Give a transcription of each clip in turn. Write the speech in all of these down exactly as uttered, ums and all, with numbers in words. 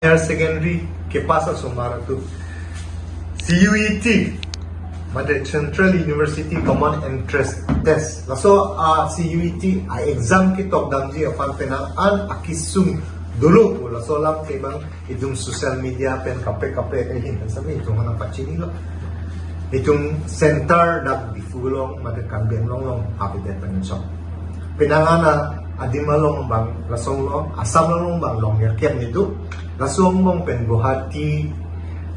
Higher secondary kepass asomar atum C U E T, mate Central University Common Entrance Test, laso a C U E T a exam ketok damji aphan penang an akesung dolo pu laso alam ke bang itum social media pen kaprek kaprek ahin sami itum nangpachinilo. Itum center dak Diphu along mate Karbi Anglong along habitat pen chok. Penang an adim along bang lason along, Assam along bang long nerkep ni do. Laso angbong pen Guwahati,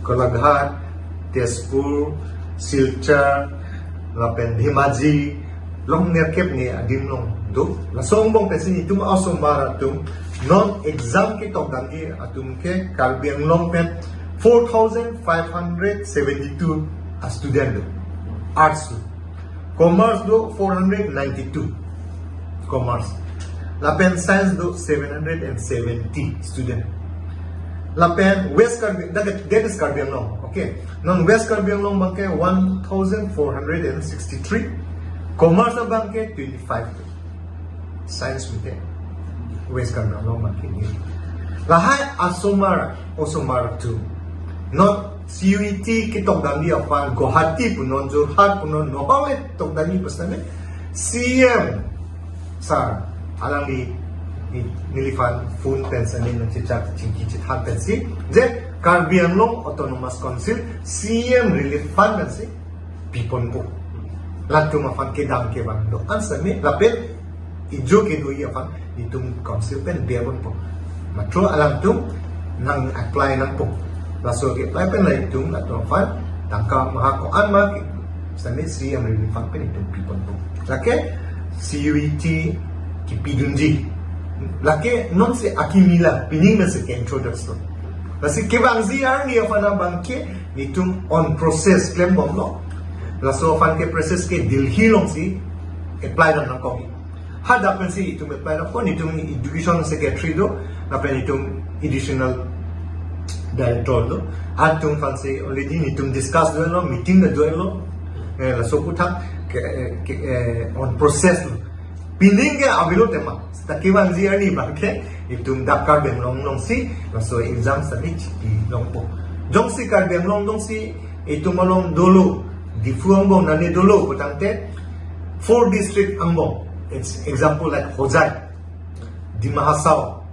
Golaghat, Tezpur, Silchar, lapen Dhemaji, long nerkep ni adim along do. Laso angbong pensi itum asomar atum non exam ketok damji atum ke Karbi Anglong pen four thousand five hundred seventy-two a student do. Arts do. Commerce do four hundred ninety-two. Commerce. Lapen science do seven hundred and seventy student. Lapen West Karbi, that, that is Karbi Anglong, okay. Non West Karbi Anglong abangke one thousand four hundred and sixty-three. Commerce abangke twenty-five. Science mite West Karbi Anglong abangke ni. Lahai asomar, osomar atum non C U E T ketok damji aphan Guwahati punon, Jorhat punon, nohole tok damji pasane C M sir alangli ni, neliphan phone pen sani nangchechak chingki chethan pensi je Karbi Anglong Autonomous Council C M Relief Fund pensi piponpo. Latum aphan kedam kevang do-an sami lapen ijo kedoji aphan itum council pen beponpo. Matro alangtum nang apply nangpo. Laso ke-apply pen la itum latum aphan tangka maha ko-an ma ke sami C M Relief Fund pen itum piponpo. Lake C U E T kepidunji. Lake nonsi akimi la pining nasi ke-introduce lo. Lasi kevangji arni aphan abangke itum on process klembomlo. Laso aphan ke process ke Delhi alongsi apply dam nangkok. Hadak pensi itum apply nangkok, itum education secretary do, lapen itum additional director do. Atum aphansi already itum discuss dolo, meeting ta dolo. Eh, laso aputhak ke, ke, eh, on process lo. Pining ke avelo tema. Seta kevangji arni abangke itum dak Karbi Anglong alongsi laso exam sami chipi longpo. Jongsi Karbi Anglong alongsi itum along dolo, Diphu angbong nane dolo putangte four district angbong. It's example like Hojai, Dima Hasao,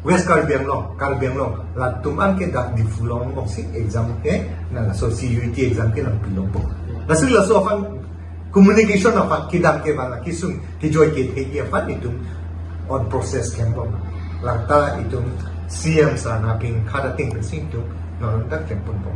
West Karbi Anglong, Karbi Anglong, latum an ke dak Diphu along angbongsi exam ke nang, laso C U E T exam ke nangpi longpo. Lasi laso aphan communication aphan kedam kevang akesung kejoi kethekji aphan itum on process klembom. Lata itum C M sir nangping khada ting pensi itum non dak klem ponbom.